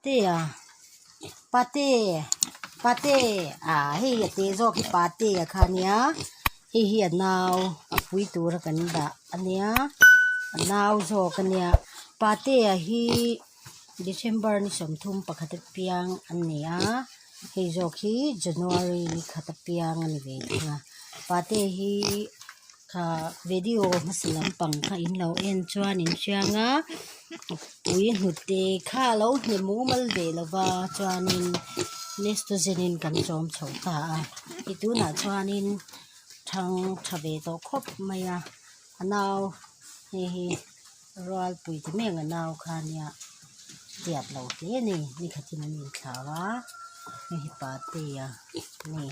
Patea Pate Pate ah hei a te zawk hi Patea kha a nia hei hi a nau a pui tura kan dah a nia a nau zawk a nia Patea hi December ni sawmthum pakhat apiang a ni a hei zawk hi January ni khat apiang a ni ve thung a Patea hi kha video hmasa lampang kha in lo en chuan in hriang a ui hnute kha a lo hne mumal ve lo va chuanin nestogen in kan chawm chho ta a ti tunah chuanin thang tha ve tawh khawp mai a a nau hei hi rualpui ti mek a nau kha nia tiat lo hle a ni nikhatin an inthlau a hei hi patea a ni.